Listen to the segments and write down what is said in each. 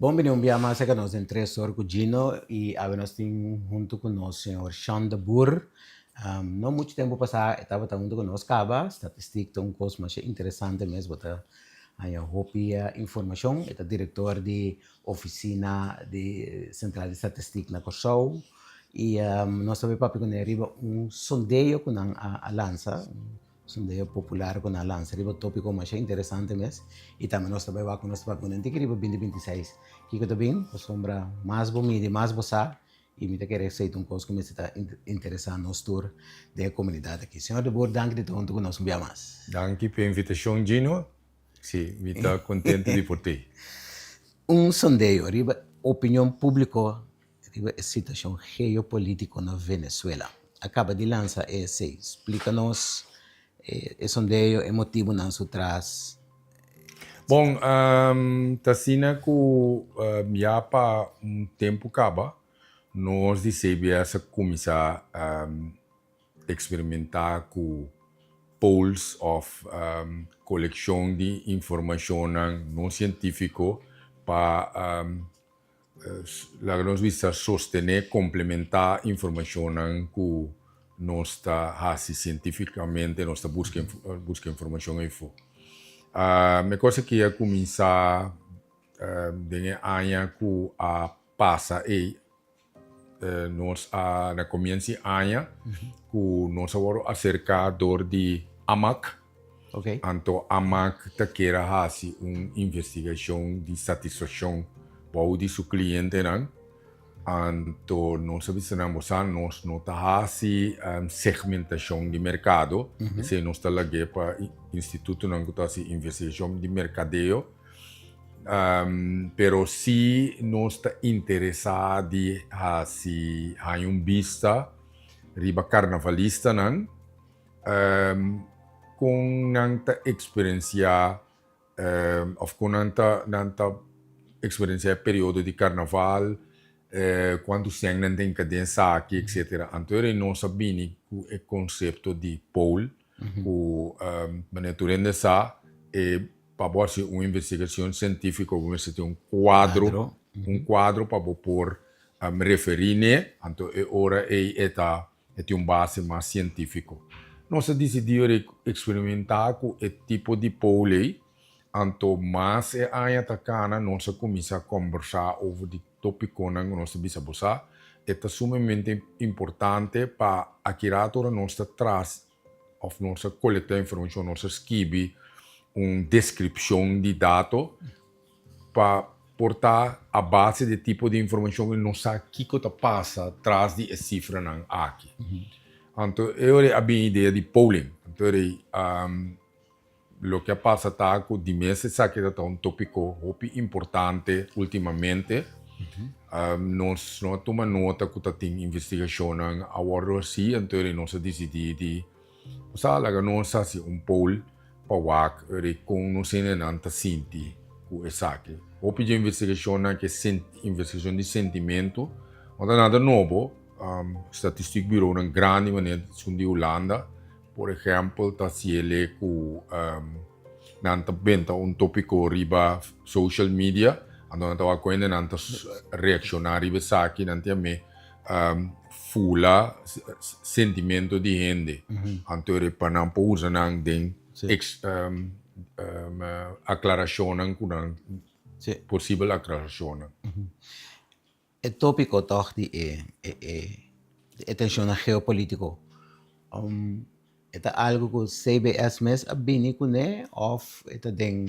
Bon bini un bia mas serka nos den Tres Or ku Gino i awe nos tin huntu ku nos señor Sean de Boer. No muchu tempu pasá e tabata huntu ku nos kaba. Statistik ta un kos masha interesante mes, bo ta haña hopi informashon. E ta direktor di ofisina di Sentral di Statistik na Kòrsou i nos ta bai papia kuné riba un sondeo ku nan a lansa. Sondeo popular ku nan a lansa riba tópiko masha interesante mes i tambe nos ta bai wak ku nos ta papia ku nan tiki riba binti 26. Kiko ta bin? Pasobra mas bo midi mas bo sa i mi ta kere esei ta un kos ku mester ta interesá nos tur den e komunidat aki. Señor de Boer danki di ta huntu ku nos un bia mas. Danki p'e invitashon Gino. Si, mi ta kontento di por t'ei. Un sondeo riba opinion públiko Riba e situacion geopolitico na Venezuela. A caba di lansa esey. Splica nos e sondeo, e motibonan su tras. Bon, ta asina cu ya pa un tempo caba nos di CBS a cuminsa experimenta cu polls of coleccion di informacionnan no cientifico pa Laga nos bisa sostené, komplementá informashonnan ku nos ta hasi sientífikamente, nos ta buska buska informashon eifó. E kos aki a kuminsá den e aña ku a pasa ei. Nos a na komienso di aña ku nos a wòrdu aserká dor di AMAC. Anto AMAC ta kier a hasi un investigashon di satisfakshon bou di su klientenan. Anto nos a bisa nan, bo sa nos no ta hasi segmentashon di merkado, esei nos ta lag'é pa institutonan ku ta hasi investigashon di merkadeo. Pero si nos ta interesá di hasi haña un bista riba karnavalistanan, kon nan ta eksperensiá òf kon nan ta nan ta eksperensiá e periodo di karnaval, kuantu sèn nan tin ka den esaki, etsetera. Anto ora nos a bini ku e konsepto di poll ku manera tur hende sa e Pa bo hasi un investigacion cientifico bo mester tin un cuadro, un cuadro pa bo por referi n'e, anto e ora ei e ta e tin un base mas cientifico. Nos a dicidi ora experimenta cu e tipo di poll ei, anto mas e aña ta cana nos a cuminsa combersa over di topiconan cu nos ta bisa bo sa, e ta sumamente importante pa aki rato ora nos ta tras Of nos a kolektá informashon, nos a skibi un deskripshon di dato pa por ta a base di e tipo di informashon i nos sa kiko ta pasa tras di e sifranan aki. Anto e ora a bin idea di polling. Anto e ora Loke a pasa ta ku di mes esaki ta ta un topiko hopi importante ultimamente. Nos no a tuma nota ku ta tin investigashonnan a wòrdu hasi, anto eri nos a disidí di sa laga nos hasi un poll pa wak eri kon nos hendenan ta sinti ku esaki. Hopi dje investigashonnan ke investigashon di sentimentu no ta nada nobo, statistikbureaunan grandi manera esun di Hulanda. Por ehèmpel, ta hasiel ku nan ta benta un tópiko riba social media, anto nan ta wak ku hende nan ta reakshoná riba esaki, nan tin amé fula sentimento di hende. Anto e pa nan por usa nan den aklarashonnan ku nan, posibel aklarashonnan. E tópiko tòg di e e tenshonnan geopolítiko e ta algu ku CBS mes a bini kuné òf e ta den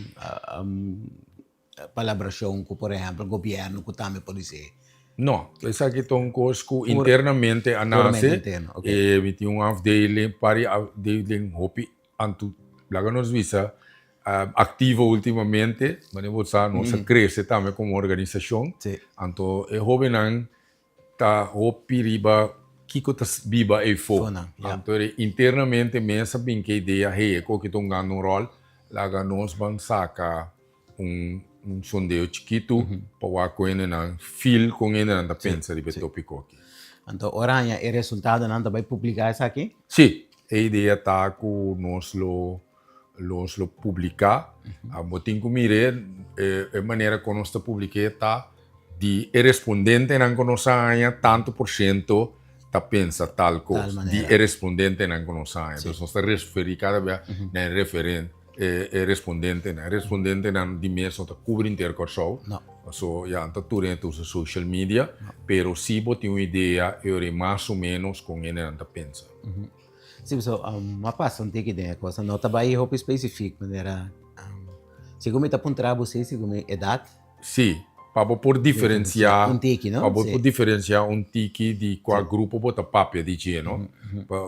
palabrashon ku por ehèmpel gobièrnu ku tambe por di se? No, esaki ta un kos ku internamente a nase. E mi tin un afdeling, par di afdeling hopi antu laga nos bisa Activo ultimamente, manera bo sa nos a crece tambe como organisacion, anto e hobennan ta hopi riba kico ta biba eyfo, anto internamente mes a bin ke idea, hey e koki ta hungando un rol, laga nos ban saca un sondeo chikitu pa wak con hendenan feel con hendenan ta pensa riba e topico aki. Anto ora haña e resultadonan ta bay publica esaki? Si, e idea ta cu nos lo. Nos lo publiká. Bo tin ku mir'é e manera ku nos ta publik'é ta di e respondentenan ku nos a haña tantu por shento ta pensa tal kos di e respondentenan ku nos a haña. Entonces nos ta referí kada bia na e referen e respondentenan. E respondentenan di mes no ta kubri henter Kòrsou. Paso ya nan ta tur hende ta usa social media, pero si bo tin un idea e ora ei mas o ménos kon hendenan ta pensa. Sí, paso a pasa un tiki den e cosa, no ta bai hopi specifiek manera segun mi ta puntra bo si segun mi edad. Sí, pa bo por diferencia un tiki, no? Pa bo por diferencia un tiki di cua grupo bo ta papia di dje, no?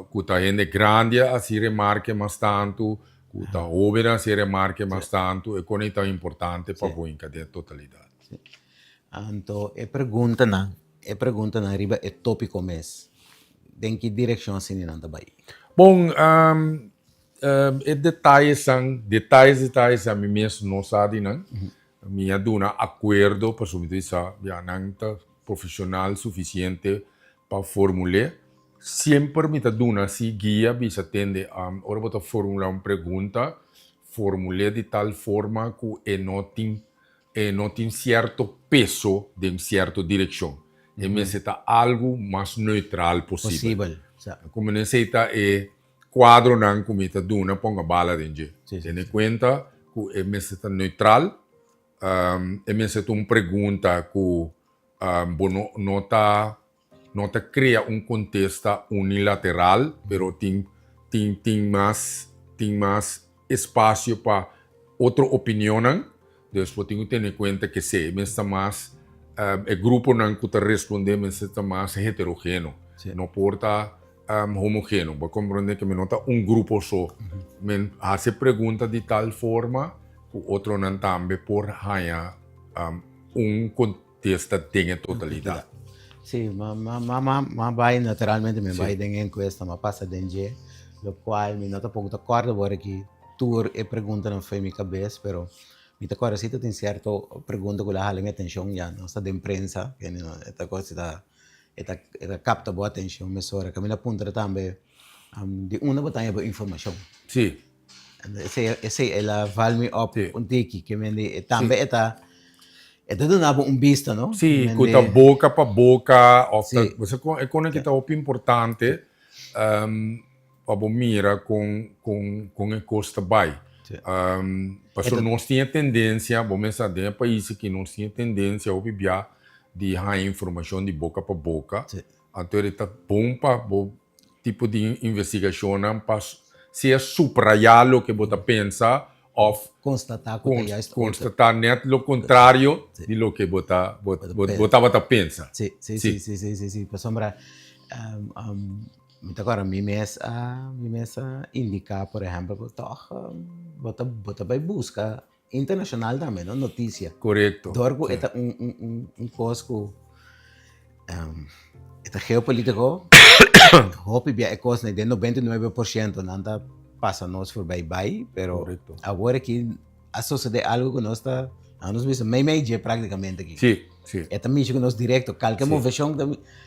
Cu ta hende grandi a haci remarke mas tanto, cu ta hoben a haci remarke mas tanto, e con ei ta importante pa bo hinca den e totalidad. Sí. Anto e preguntanan, e preguntanan riba e topico mes, den ki direccion asina nan ta bai? Bon, e detayesan, detayes detayes ami mes no sa di nan. Mi a duna akuerdo pasobra mi ta bisa ya nan ta profesional sufisiente pa formul'é. Semper mi ta duna si guia bisa tende ora bo ta formula un pregunta, formul'é di tal forma ku e no tin E no tin sierto peso den sierto direkshon. E mester ta algu mas neutral posibel. Posibel, sa. Komo nesei ta e kuadronan ku mi ta duna ponga bala den dje. Si, si, Tene si. kuenta ku e mester ta neutral, e mester ta un pregunta ku bo no no ta No ta crea un contesta unilateral, pero tin tin tin mas tin mas espacio pa otro opinionnan. Dus bo tin cu tene cuenta que esey mester ta mas e gruponan cu ta responde mester ta mas heterogeno. No por ta homogeno. Bo a comprende que mi no ta un grupo so. Men haci e pregunta di tal forma cu otronan tambe por haya un Testa den e totalidat. Sí, ma ma ma ma ma bai naturalmente mi bai den e enkuesta, ma pasa den dje, lokual mi no tampoko ta kòrda wor aki tur e preguntanan fo'i mi kabes, pero mi ta kòrda si ta tin sierto pregunta ku lo a hala mi atenshon, ya nos ta den prensa, e ta kos ta e ta e ta kapta bo atenshon mesora. Kaminda puntra tambe di unda bo ta haña bo informashon. Sí. Esei esei el a val mi op un tiki ke mende e tambe e ta e ta duna bo un bista no. Sí, ku ta boka pa boka òf ta bo sa kon e kona ki ta hopi importante pa bo mira kon kon kon e kos ta bai. Pasobra nos tin e tendensia bo mester sa den e pais aki nos tin e tendensia hopi bia di haña informashon di boka pa boka. Anto e ta bon pa bo tipo di investigashonnan pa sea subrayá loke bo ta pensa òf Konstatá ku ta juist otro. konstatá nèt lo kontrario di loke bo ta bo bo tabata pensa. Sí, sí, sí, sí, sí, sí, sí. Pasobra mi ta kòrda mi mes a mi mes a indiká por ehèmpel ku tòg bo ta bo ta bai buska Internacional tambe no noticia. Correcto. Door cu e ta un un un un cos cu e ta geopolitico hopi bia e cosnan den 99% nan ta pasa nos voorbij bay pero Correcto. awor aki a sosode algo cu nos ta nos bisa mei mei dje practicamente aki. Sí, sí. E ta mishi cu nos directo kalke Sí. movecion ta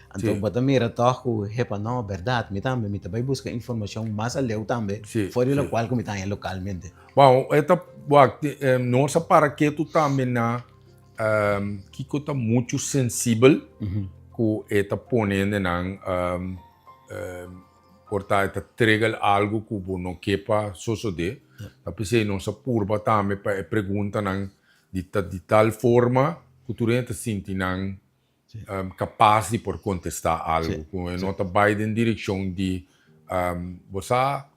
anto Sí. bo ta mira toch cu hepa no berdad mi tambe mi ta bay busca informacion mas aleu tambe Sí, for di sí. locual cu mi ta haña localmente. Bon, e ta wak, nos a para ketu tambe na kiko ta muchu sensibel ku e ta pone hendenan por ta e ta trigger algu ku bo no ke pa sosodé. Ta p'esei nos a purba tambe pa e preguntanan di ta di tal forma ku tur hende ta sinti nan kapas di por kontestá algu ku e no ta bai den direkshon di bo sa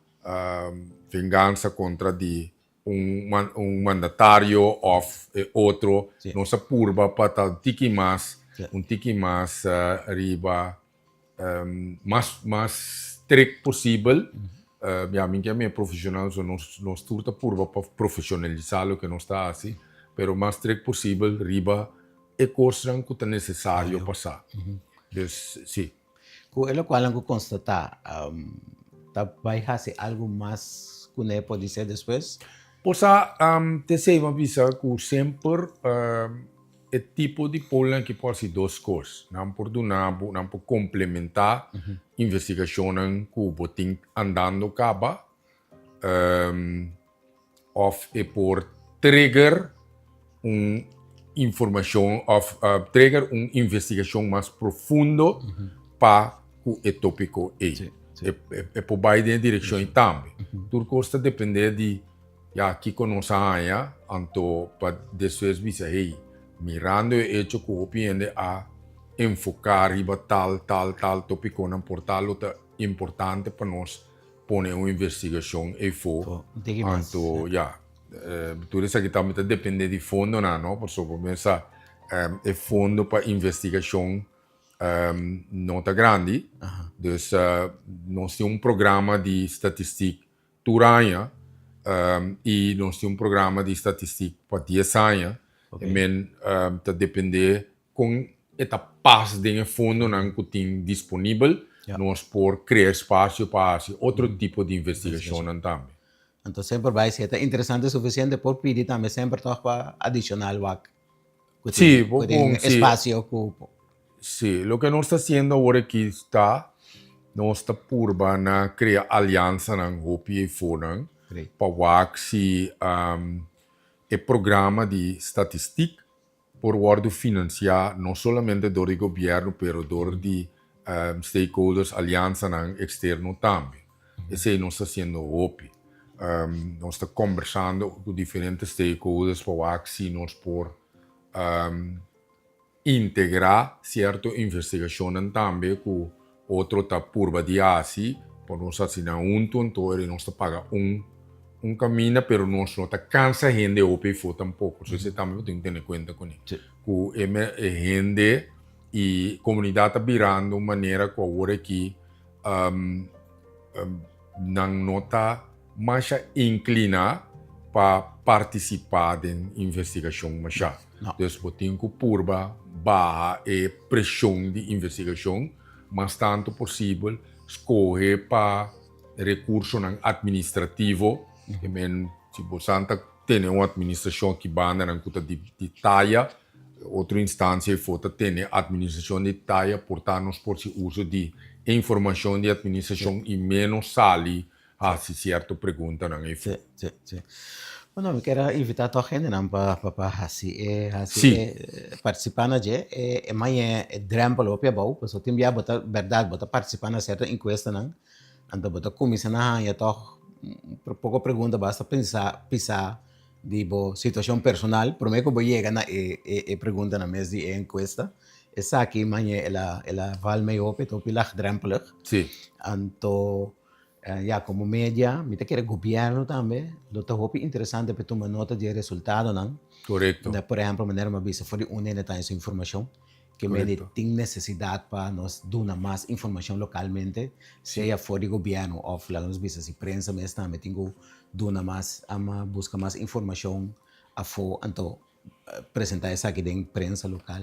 vengansa kontra di un un mandatario òf e otro. Nos a purba pa ta un tiki mas un tiki mas riba mas mas strikt posibel. Ya mi ke mi e profeshonal so nos nos tur ta purba pa profeshonalisá loke nos ta hasi pero mas strikt posibel riba e kosnan ku ta nesesario pa sa. Dus, si. Ku e lokualnan ku konstatá, ta bai hasi algu mas kuné podisé despues? Por sa, t'esei mi a bisa ku semper e tipo di polnan aki por hasi dos kos. Nan por duna bo, nan por komplementá investigashonnan ku bo tin andando kaba. òf e por trigger un informashon òf trigger un investigashon mas profundo pa ku e tópiko ei. E por bai den e direkshon ei tambe. Tur kos ta dependé di ya kiko nos a haña, anto pa despues bisa hey, mirando e echo ku hopi hende a enfoká riba tal, tal, tal tópikonan por tal lo ta importante pa nos pone un investigashon eifó. Anto ya, tur esaki tambe ta dependé di fondonan, no? Pasobra bo mester sa e fondo pa investigashon no ta grandi. Dus nos tin un programa di statistik tur aña i nos tin un programa di statistik pa dies aña. E men ta dependé Kon e ta pas den e fondonan ku tin disponibel, nos por krea espasio pa hasi otro tipo di investigashonnan tambe. Anto semper bai si e ta interesante sufisiente por pidi tambe semper tòg pa adishonal wak ku tin ku tin espasio ku. Sí, loke nos ta hasiendo awor aki ta nos ta purba na krea aliansanan hopi eifonan pa wak si e programa di statistik por wòrdu finansiá no solamente dor di gobièrnu pero dor di stakeholders, aliansanan eksterno tambe. Esei nos ta hasiendo hopi. Nos ta kombersando ku diferente stakeholders pa wak si nos por integrá sierto investigashonnan tambe ku Otro ta purba di hasi pa nos hasi nan huntu, anto eri nos ta paga un un kaminda, pero nos no ta kansa hende hopi afó tampoko. So esei tambe bo tin ku tene kuenta kuné. Ku e e hende i komunidat ta birando un manera ku awor aki nan no ta masha inkliná pa partisipá den investigashon mashá. Dus bo tin ku purba baha e preshon di investigashon mas tantu posibel, skohe pa rekursonan atministrativo, ke men si bo san ta tene un atministrashon aki bandanan ku ta di taya, otro instansia efo ta tene atministrashon di taya, por ta nos por hasi uso di e informashon di atministrashon i ménos sali hasi sierto preguntanan efo. Sí, sí, sí. Bueno, mi kier a invitá tòg hendenan pa pa pa hasi e hasi e partisipá na dje. E e mañe e drèmpel hopi abou, pasobra tin bia bo ta bèrdat bo ta partisipá na sierto enkuestanan, anto bo ta kuminsá na haña tòg poko pregunta basta pensa pisá di bo situashon personal promé ku bo yega na e e preguntanan mes di e enkuesta. Esaki mañe el a el a val mei hopi, ta hopi lagdrempelig. Anto ya komo media mi ta kere gobièrnu tambe lo ta hopi interesante pa e tuma nota di e resultadonan. Por ehèmpel manera mi a bisa for di unda hende ta haña su informashon. Ke mende tin nesesidat pa nos duna mas informashon lokalmente, sea for di gobièrnu òf laga nos bisa si prensa mes tambe tin ku duna mas, buska mas informashon afó, anto presentá esaki den prensa lokal.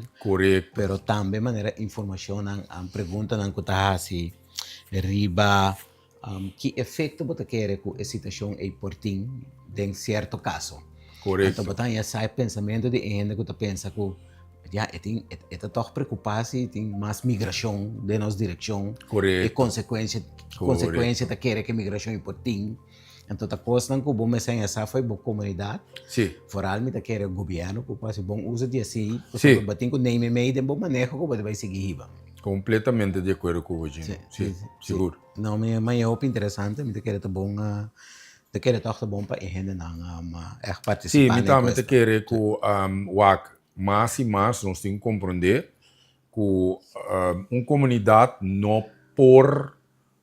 Pero tambe manera informashonnan, preguntanan ku ta hasi riba Ki efekto bo ta kere ku e situashon ei por tin den sierto kaso? Anto bo ta haña sa e pensamentu di e hende ku ta pensa ku ya e tin e ta tòg preokupá si tin mas migrashon den nos direkshon. E konsekuensia ki konsekuensia ta kere ku e migrashon ei por tin? Anto ta kosnan ku bo mester haña sa for di bo komunidat. Foral mi ta kere gobièrnu ku por hasi bon uso di esei pasobra bo tin ku neem e mei den bo maneho ku bo ta bai sigui hiba. Kompletamente di akuerdo ku bo, Gino. Sí, sigur. No, mi ma e hopi interesante, mi ta kere ta bon, ta kere tòg ta bon pa e hendenan ègt partisipá na e enkuesta. Sí, mi tambe ta kere ku wak mas i mas nos tin ku komprondé ku un komunidat no por,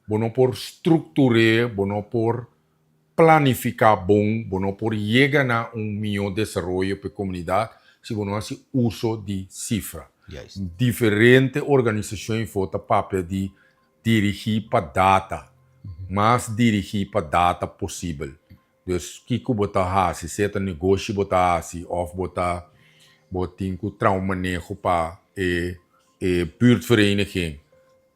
bo no por struktur'é, bo no por planifiká bon, bo no por yega na un mihó desaroyo pa e komunidat si bo no hasi uso di sifra. Diferente organisashon info ta papia di dirigí pa data, mas dirigí pa data posibel. Dus kiko bo ta hasi, sea ta negoshi bo ta hasi òf bo ta bo tin ku traha un maneho pa e e buurtvereniging.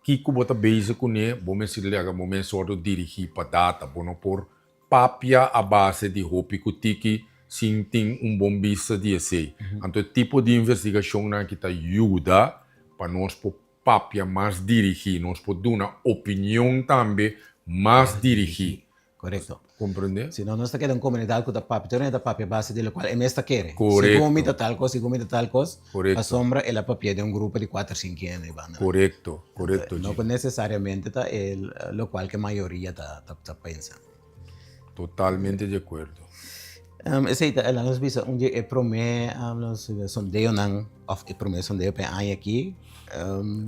Kiko bo ta bezig kuné, bo mester laga bo mes wòrdu dirigí pa data. Bo no por papia a base di hopi ku tiki sin tin un bon bista di esei. Anto e tipo di investigashonnan aki ta yuda pa nos por papia mas dirigí, nos por duna opinion tambe mas dirigí. Korekto. Komprendé? Si no, nos ta keda un komunidat ku ta papia, tur hende ta papia a base di lokual e mes ta kere. Korekto. Segun mi ta tal kos, segun mi ta tal kos, Korekto. pasobra el a papia den un grupo di kuater, sinku hende banda. Korekto, korekto, No Gino. ku nesesariamente ta e lokual ku e mayoria ta ta pensa. Totalmente di akuerdo. Esei ta laga nos bisa un di e promé nos sondeonan òf e promé sondeo pa e aña aki.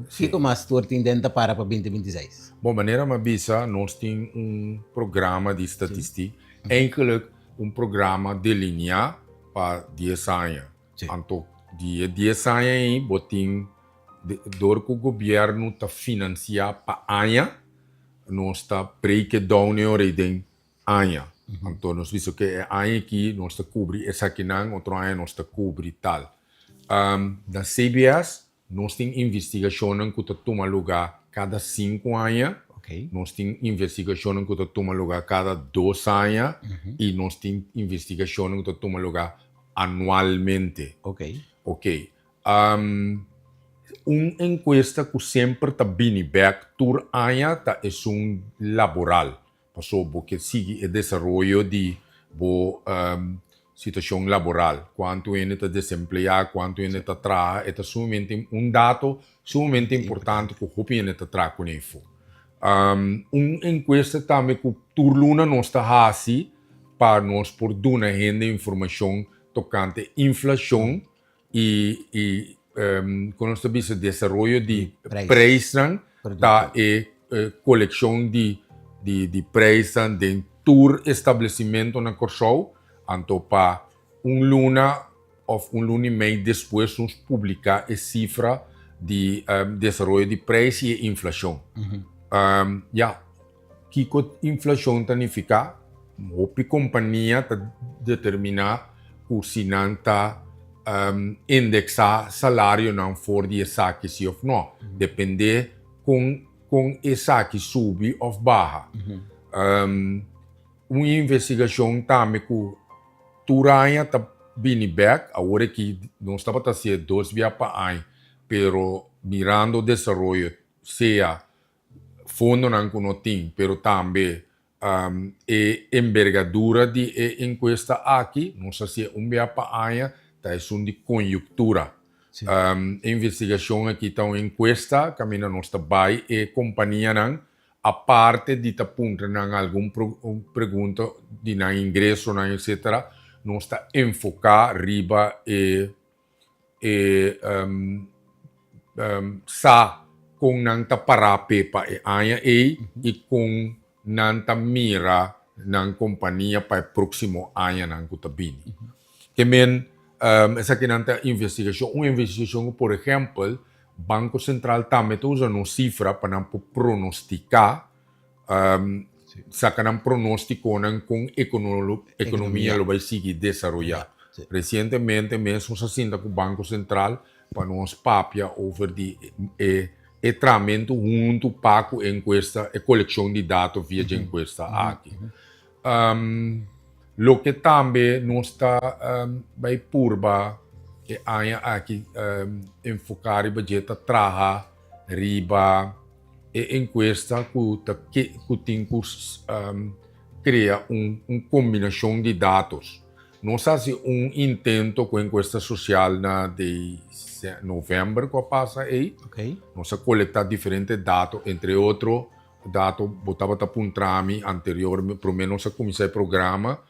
Kiko mas tur tin den ta para pa binti binti seis? Bon, manera mi a bisa nos tin un programa di statistik, eigenlijk un programa delineá pa dies aña. Anto di e dies aña ei bo tin dor ku gobièrnu ta finansiá pa aña, nos ta break it down e ora ei den aña. Anto nos bisa oke e aña aki nos ta kubri esakinan, otro aña nos ta kubri tal. Na CBS nos tin investigashonnan ku ta tuma lugá kada sinku aña, nos tin investigashonnan ku ta tuma lugá kada dos aña i nos tin investigashonnan ku ta tuma lugá anualmente. Oke. Un enkuesta ku semper ta bini bèk tur aña ta esun laboral. Paso bo ke sigui e desaroyo di bo situashon laboral. Kuantu hende ta desempleá, kuantu hende ta traha, e ta sumamente un dato sumamente importante ku hopi hende ta traha kuné afó. Un enkuesta tambe ku tur luna nos ta hasi pa nos por duna hende informashon tokante inflashon i i kon nos ta bisa desaroyo di preisnan ta e kolekshon di di preisnan den tur establesimentu na Kòrsou anto pa un luna òf un luna i mei despues nos publiká e sifra di desaroyo di preis i e inflashon. Ya. Kiko inflashon ta nifiká? Hopi kompania ta determiná ku si nan ta indeksá salarionan for di esaki si òf nò, dependé kon kon esaki subi òf baha. Un investigashon tambe ku tur aña ta bini bèk, awor aki nos tabata hasié dos bia pa aña, pero mirando desaroyo sea fondonan ku no tin, pero tambe e embergadura di e enkuesta aki, nos a hasié un bia pa aña, ta esun di konyuktura. E investigashon aki ta un enkuesta kaminda nos ta bai e kompanianan, aparte di ta puntra nan algun pregunta di nan ingresonan etsetera, nos ta enfoká riba e e sa kon nan ta pará p'e pa e aña ei i kon nan ta mira nan kompania pa e próksimo añanan ku ta bini. Ke men esakinan ta investigashon, un investigashon ku por ehèmpel Banko Sentral tambe ta usa nos sifra pa nan por pronostiká, saka nan pronóstikonan kon ekonomia lo bai sigui desaroyá. Resientemente mes nos a sinta ku Banko Sentral pa nos papia over di e e tramentu huntu pa ku e enkuesta, e kolekshon di dato via dje enkuesta aki. Loke tambe nos ta bai purba e aña aki enfoká riba dje ta traha riba e enkuesta ku ta ku tin ku krea un un kombinashon di datos. Nos a hasi un intento ku enkuesta sosial na di novèmber ku a pasa ei. Nos a kolektá diferente dato, entre otro dato bo tabata puntra mi anterior promé nos a kuminsá e programa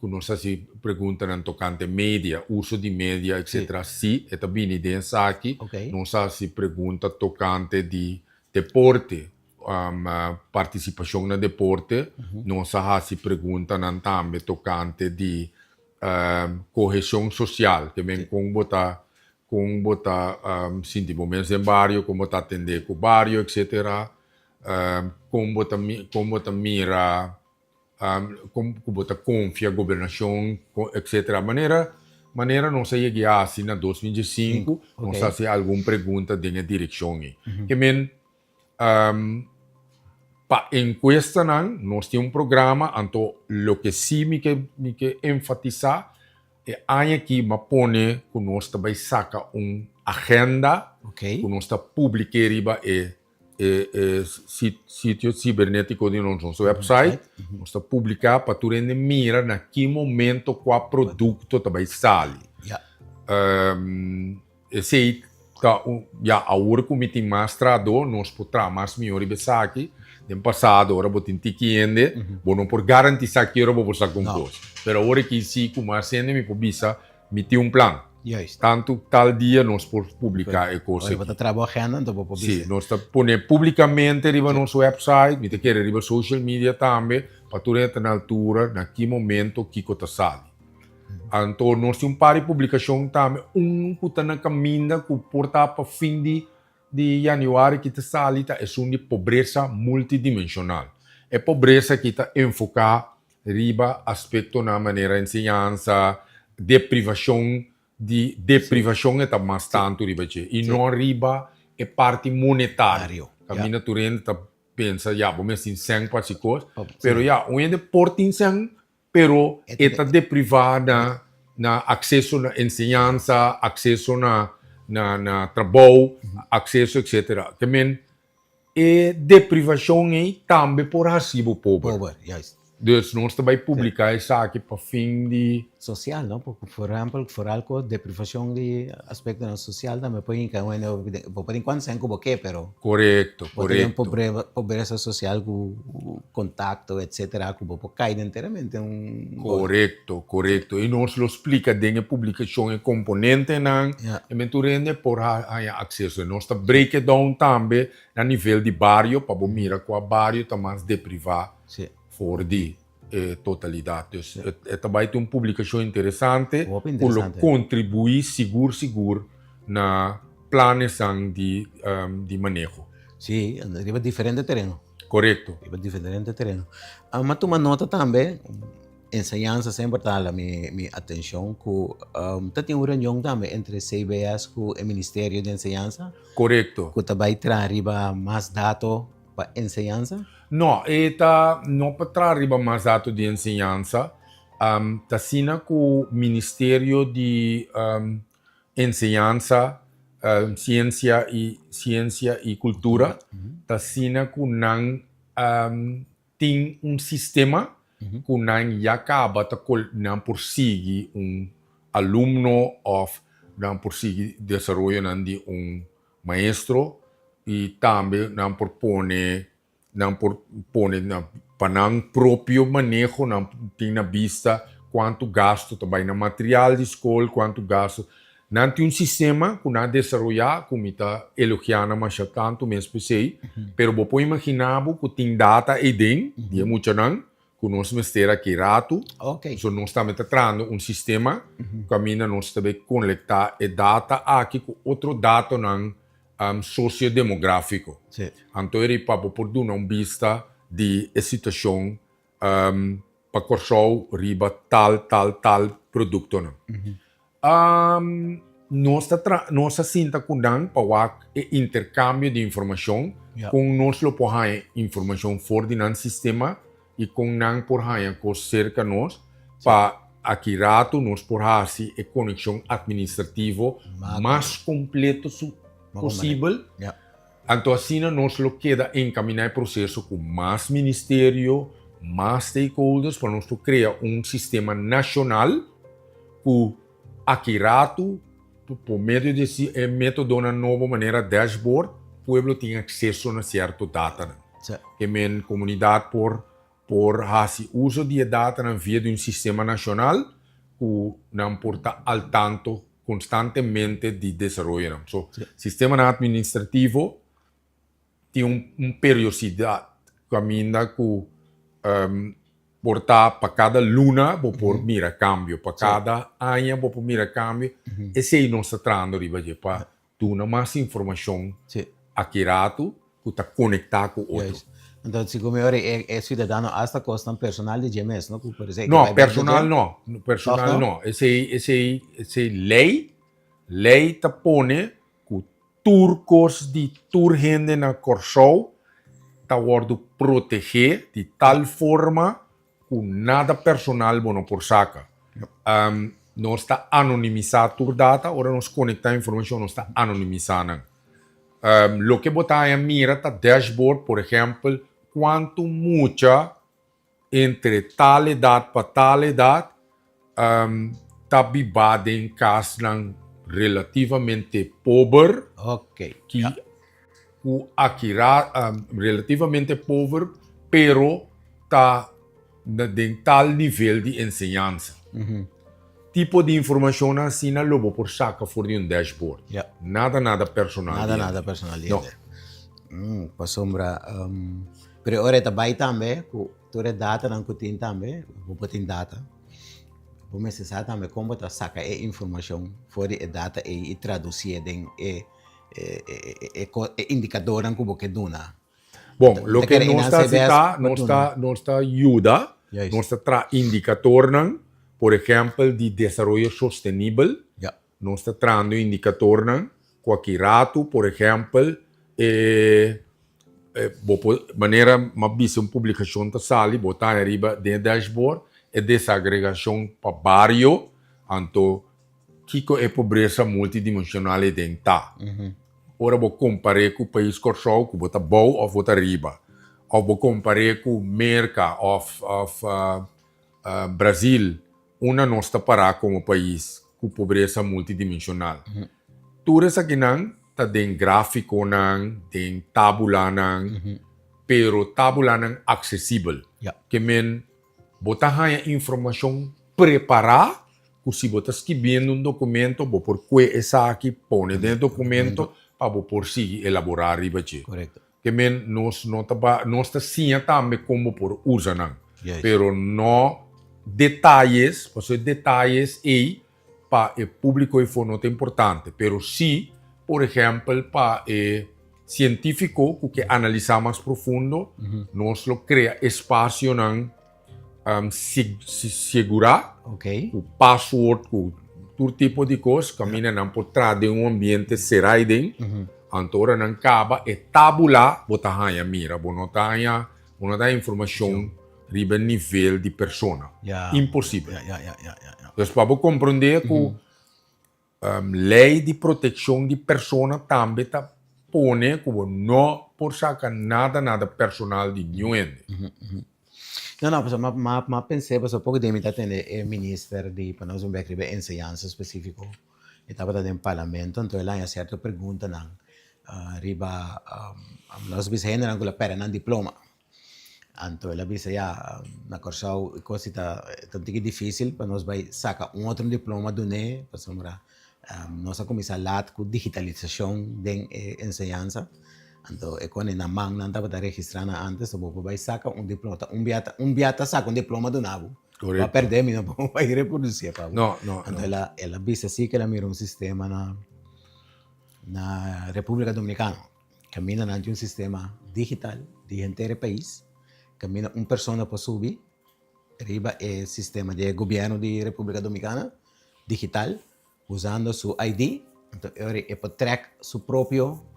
ku nos a hasi preguntanan tokante media, uso di media etcetera. Sí, e ta bini den esaki. Nos a hasi pregunta tokante di deporte, partisipashon na deporte. Nos a hasi preguntanan tambe tokante di koheshon sosial, ke men kon bo ta kon bo ta sinti bo mes den bario, kon bo ta atendé ku bario etcetera, kon bo ta kon bo ta mira kon ku bo ta konfia gobernashon etcetera. Manera manera nos a yega hasi na 2005 nos a hasi algun pregunta den e direkshon ei. Ke men pa enkuestanan nos tin un programa anto loke si mi ke mi ke enfatisá e aña aki mi a pone ku nos ta bai saka un agenda ku nos ta publik'é riba e. E e sitio sibernetiko di nos, nos website, nos ta publiká pa tur hende mira na ki momento kua produkto ta bai sali. Esei ta un, ya, awor ku mi tin mas trahadó, nos por traha mas mihó riba esaki. Den pasado, ora bo tin tiki hende, bo no por garantisá ki ora bo por saka un kos. Pero awor aki si ku mas hende mi por bisa, Mi tin un plan. Juist. Tantu tal dia nos por publiká e kos Ora bo aki. ta traha bo agenda, anto bo por Sí, bisa. nos ta pone públikamente riba nos website, mi ta kere riba social media tambe, pa tur hende ta na altura na ki momento kiko ta sali. Anto nos tin un par di publikashon tambe, un ku ta na kaminda ku por ta pa fin di di yanüari ki ta sali ta esun di pobresa multidimenshonal. E pobresa aki ta enfoká riba aspektonan manera enseñansa, deprivashon di deprivashon e ta mas tantu riba dje i no riba e parti monetario. Kaminda tur hende ta pensa ya bo mes tin sèn pa hasi kos, pero ya un hende por tin sèn pero e ta deprivá na na akseso na enseñansa, akseso na na na trabou, akseso etsetera. Ke men E deprivashon ei tambe por hasi bo pober. Pober, juist. Dus nos ta bai publiká esaki pa fin di. Sosial, no? Porque por ehempel, foral ku deprivashon di aspektonan sosial tambe por hinka un hende hopi den, bo por tin kuantu sèn ku bo ke, pero. Korekto, Bo ta den korekto. pobresa sosial ku kontakto etsetera ku bo por kai den enteramente un. Korekto, korekto. I nos lo splika den e publikashon e komponentenan. E men tur hende por haña akseso. Nos ta break it down tambe na nivel di bario pa bo mira kua bario ta mas deprivá for di e totalidat. Dus e ta bai ta un publikashon interesante ku lo kontribuí sigur sigur na planesan di di maneho. Sí, riba diferente tereno. Korekto. Riba diferente tereno. Mi a tuma nota tambe. Enseñansa semper ta hala mi atencion cu ta tin un reunion tambe entre CBS cu e Ministerio di Enseñansa. Corecto. Cu ta bay traha riba mas dato pa enseñansa? No, e ta no pa traha riba mas dato di enseñansa. Ta asina cu Ministerio di Enseñansa, Ciencia y Ciencia y Cultura ta asina cu nan Tin un sistema ku nan ya kaba ta kol nan por sigui un alumno òf nan por sigui desaroyonan di un maestro i tambe nan por pone nan por pone nan pa nan propio maneho nan tin na bista kuantu gastu ta bai na material di skol kuantu gastu Nan tin un sistema ku nan a desaroyá ku mi ta elogiá nan masha tantu mes p'esei, pero bo por imaginá bo ku tin data eiden di e muchanan ku nos mester aki ratu. So nos tambe ta trahando un sistema kaminda nos ta bay konektá e data aki ku otro datonan sosiodemográfiko. Anto eri pa bo por duna un bista di e situashon pa Kòrsou riba tal, tal, tal produktonan. Nos ta tra nos a sinta ku nan pa wak e interkambio di informashon, kon nos lo por haña informashon for di nan sistema i kon nan por haña kos serka nos pa aki ratu nos por hasi e konekshon atministrativo mas kompleto su posibel. Anto asina nos lo keda encamina e proceso cu mas ministerio, mas stakeholders pa nos por crea un sistema nacional cu aki rato por medio di e metodonan nobo manera dashboard pueblo tin acceso na cierto datanan. Ke men comunidad por por haci uso di e datanan via di un sistema nacional cu nan por ta al tanto konstantemente di desaroyonan. So, sistemanan administrativo tin un un periosidat kaminda ku por ta pa kada luna bo por mira kambio, pa kada aña bo por mira kambio. Esei nos ta trahando riba dje pa Duna mas informashon aki ratu ku ta konektá ku otro. Anto segun mi ora e siudadano asta kosnan personal di dje mes, no? Ku por esei No, personal no. Personal no. Esei, esei, esei lei, lei ta pone ku tur kos di tur hende na Kòrsou ta wòrdu protegé di tal forma Ku nada personal bo no por saka. Nos ta anonimisá tur data, ora nos konektá informashon nos ta anonimisá nan. Loke bo ta haña mira ta dashboard, por ehèmpel, kuantu mucha entre tal edat pa tal edat ta bibá den kasnan relativamente pober, ki ku akira relativamente pober pero ta den tal nivel di enseñansa. Tipo di informashonnan asina lo bo por saka for di un dashboard. Nada nada personal di hende. Nada nada personal di hende. Pasobra pero e ora e ta bai tambe ku tur e datanan ku tin tambe, bo por tin data, bo mester sa tambe kon bo ta saka e informashon for di e data ei i tradusié den e e indikadornan ku bo ke duna. Bon, loke nos ta hasi ta, nos ta nos ta yuda, nos ta traha indikatornan, por ehèmpel di desaroyo sostenibel, nos ta trahando indikatornan ku aki ratu, por ehèmpel, e bo por, manera mi a bisa un publikashon ta sali, bo ta haña riba den e dashboard e desagregashon pa bario, anto Kiko e pobresa multidimensional ei den ta? Ora bo kompar'é ku pais Kòrsou ku bo ta bou òf bo ta riba, òf bo kompar'é ku Merka òf òf Brazil, unda nos ta pará komo pais ku pobresa multidimensional? Tur esakinan ta den gráfikonan, den tábulanan, pero tábulanan aksesibel. Ke men Bo ta haña informashon prepará ku si bo ta skibiendo un dokumento bo por kue esaki pone den e dokumento pa bo por sigui elaborá riba dje. Ke men nos no ta ba nos ta siña tambe kon bo por usa nan pero no detayes pasobra e detayes ei pa e públiko efo no ta importante pero si por ehèmpel pa e Sientífiko ku ke analisá mas profundo, nos lo krea espasionan segurá ku password, ku tur tipo di kos, kaminda nan por traha den un ambiente será aiden. Anto ora nan kaba e tabula bo ta haña mira, bo no ta haña, bo no ta haña informashon riba e nivel di persona. Imposibel. Dus pa bo komprondé ku Lei di protekshon di persona tambe ta pone ku bo no por saka nada nada personal di niun hende. No, no, pasobra m'a m'a pens'é pasobra poko dia mi ta tende e minister di pa nos un bek riba e enseñansa spesífiko e tabata den parlamento anto el a haña sierto preguntanan riba nos bisa hendenan ku lo pèrdè nan diploma. Anto el a bisa ya, na Kòrsou e kos si ta ta un tiki difísil pa nos bai saka un otro diploma dun'é pasobra nos a kuminsá lat ku digitalisashon den e enseñansa. Anto e kone na man nan tabata registrá nan ántes, so bo por bai saka un diploma. Ta un bia ta un bia ta saka un diploma duna bo. Bo a pèrdè mi no por bai reprodusié pa bo. Anto el a el a bisa si ku el a mira un sistema na na Repúblika Dominikano. Kaminda nan tin un sistema digital di henter e pais, kaminda un persona por subi riba e sistema di e gobièrnu di Repúblika Dominikana digital usando su ID, anto e ora e por trèk su propio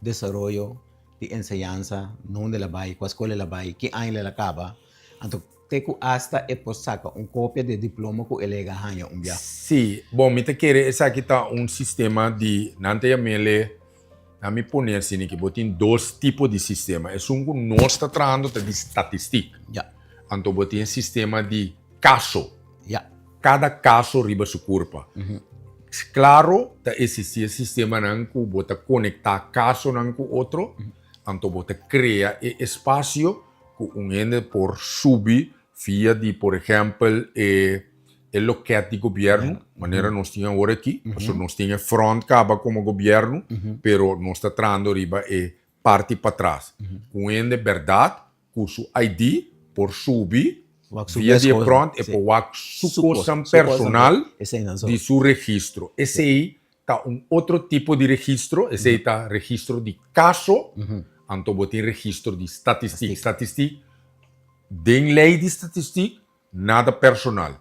desaroyo di enseñansa, nunde el a bai, kua skol el a bai, ki aña el a kaba, anto te ku asta e por saka un kopia di e diploma ku el a yega haña un bia. Sí, bon mi ta kere esaki ta un sistema di nan ta yam'el Na mi pone asina ki bo tin dos tipo di sistema. Esun ku nos ta trahando ta di statistik. Anto bo tin e sistema di kaso. Kada kaso riba su kurpa. Klaro ta eksistí e sistemanan ku bo ta konektá kasonan ku otro, anto bo ta krea e espasio ku un hende por subi via di por ehèmpel e e loket di gobierno, manera nos tin awor aki, pasobra nos tin e front kaba komo gobierno, pero nos ta trahando riba e parti patras. Ku un hende bèrdat ku su ID por subi via di e front, e por wak su kosnan personal di su registro. Esei ta un otro tipo di registro, esei ta registro di kaso, anto bo tin registro di statistik. Statistik, den lei di statistik, Nada personal.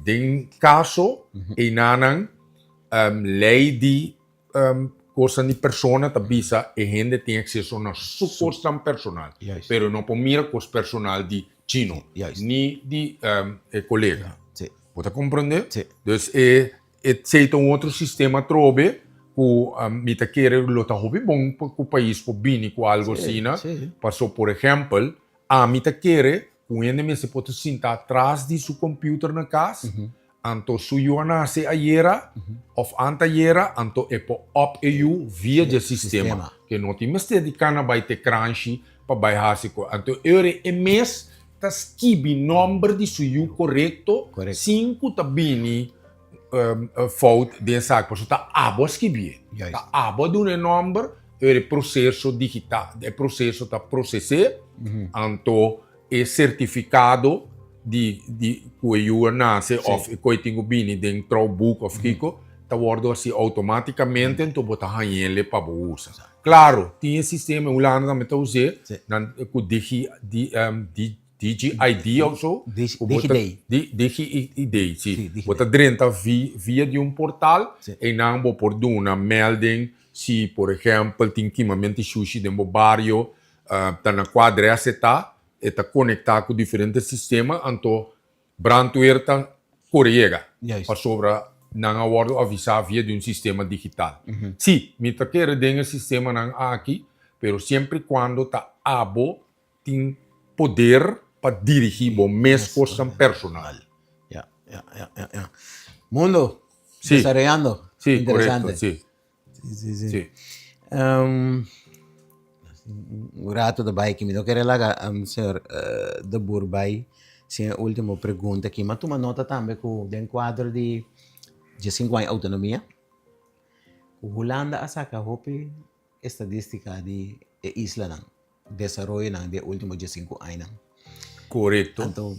Den kaso einanan lei di kosnan di persona ta bisa e hende tin akseso na su kosnan personal. Pero no por mira kos personal di chino ni di e kolega. Bo ta komprende? Dus e esei ta un otro sistema atrobe. Ku mi ta kere lo ta hopi bon pa ku pais por bini ku algo asina. Paso por ehèmpel, ami ta kere ku un hende mester por ta sinta atras di su computer na kas, anto su yu a nase ayera òf antayera, anto e por up e yu via dje sistema. Ke no tin mester di kana bai te kranshi pa bai hasi ku. Anto e ora e mes ta skibi nòmber di su yu korekto sin ku ta bini fout den esaki pasobra ta abo a skibié, ta abo a duna e nòmber, e proseso digital, e proseso ta proses'é, anto e sertifikado di di ku e yu a nase òf e koi tin ku bini den trouwboek òf kiko ta wòrdu hasi outomátikamente anto bo ta hañ'el pa bo usa. Klaro, tin e sistema, e Hulanda tambe ta us'é, nan ku digi di di DigiID of so. DigiD. DigiID, si. Bo ta drenta via di un portal, einan bo por duna melding si por ehempel tin kimamento di shushi den bo bario, ta na kua adres e ta, e ta konektá ku diferente sistema, anto brandweer ta kore yega, pasobra nan a wòrdu avisá via di un sistema digital. Si, mi ta kere den e sistemanan aki, pero siempre i kuando ta abo tin poder pa dirigí bo mes kosnan personal. Ya, ya, ya, ya, ya. Mundo, Sí. desaroyando. Sí, Interesante. korekto, sí. Sí, sí, sí. Sí. Un rato ta bai aki, mi no kere laga señor De Boer bai sin e ultimo pregunta aki. Mi a tuma nota tambe ku den kuadro di diesinku aña outonomia, ku Hulanda a saka hopi estadistica di e islanan, desaroyonan di e ultimo diesinku añanan. Korekto. Anto,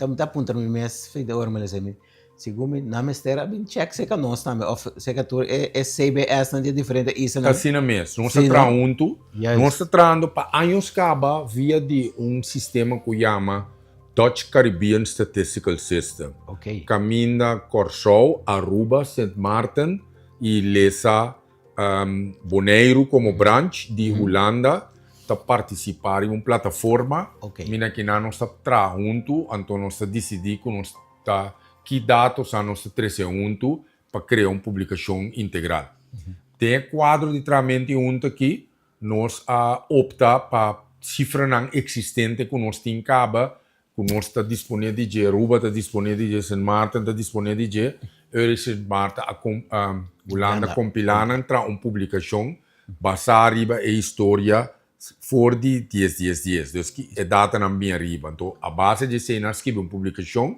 mi ta puntra mi mes, fe di ora mi lesa mi, segun mi nan mester a bin chèk serka nos tambe òf serka tur e CBS-nan di e diferente islanan. Asina mes, nos ta traha huntu, nos ta trahando pa años kaba via di un sistema ku yama Dutch Caribbean Statistical System, kaminda Kòrsou, Aruba, Sint Maarten, i lesa Boneiru komo branch di Hulanda ta partisipá riba un plataforma. Mina kinan nos ta traha huntu, anto nos ta disidí ku nos ta ki datonan nos ta trese huntu pa krea un publikashon integral. Den e kuadro di trahamento huntu aki nos a opta pa sifranan eksistente ku nos tin kaba ku nos ta disponé di dje, Aruba ta disponé di dje, Sint Maarten ta disponé di dje, ora Sint Maarten a Hulanda kompilá nan traha un publikashon basá riba e historia for di dies dies dies, dus ki e datanan bin ariba. Anto a base di esei nan a skibi un publikashon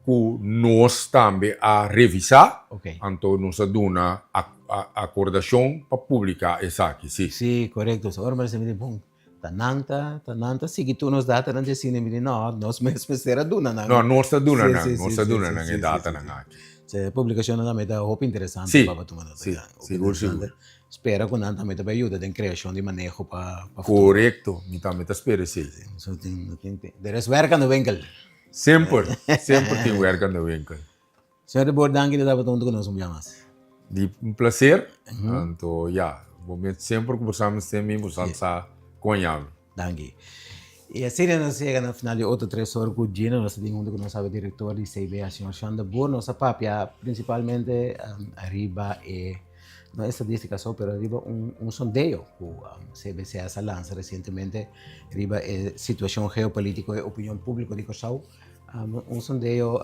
ku nos tambe a revisá, anto nos a duna akordashon pa publiká esaki, si. Sí, korekto. Ora mi a risibi di bon. Ta nan ta, ta nan ta sigui tur nos datanan dje asina, mi di no, nos mes mester a duna nan. No, nos ta duna nan, nos ta duna nan e datanan aki. Sí, e publicacionnan tambe ta hopi interesante pa tuma nota. Sí, sigur, sigur. Spera ku nan tambe ta bay yuda den creacion di maneho pa futuro. Korekto, mi tambe ta spera esei. So tin, tin, der is werk aan de winkel. Semper, semper tin werk aan de winkel. Señor de Boer, danki di tabata huntu ku nos un bia mas. Di un placer. Anto ya, bo mes semper ku bo sa mester mi, bo sa sa kon yami. Danki. I asina nos yega na final di otro tres or ku Gino. Nos ta tin huntu ku nos awe direktor di CBA, señor Sean de Boer. Nos a papia prinsipalmente riba e, no estadistika so, pero riba un sondeo ku CBCS a lansa resientemente riba e situashon geopolitiko e opinion públiko di Kòrsou. Un sondeo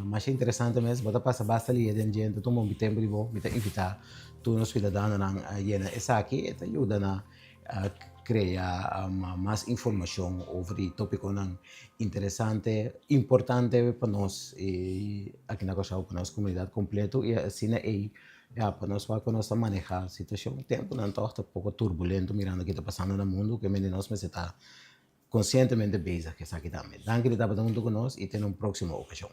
masha interesante mes, bo ta pasa basta lia den dje, ta tuma un tempu di bo, mi ta invita tur nos ciudadanonan a yena esaki, e ta yuda na crea mas informacion over di topiconan interesante, importante pa nos aki na Kòrsou, pa nos comunidad completo y asina ey ya pa nos wak ku nos ta maneha situacion. Tempunan tòg ta poko turbulento mirando ke ta pasando na mundu, ke mende nos mester ta Konsientemente bezig ku esaki tambe. Danki di tabata huntu ku nos i te na un próksimo okashon.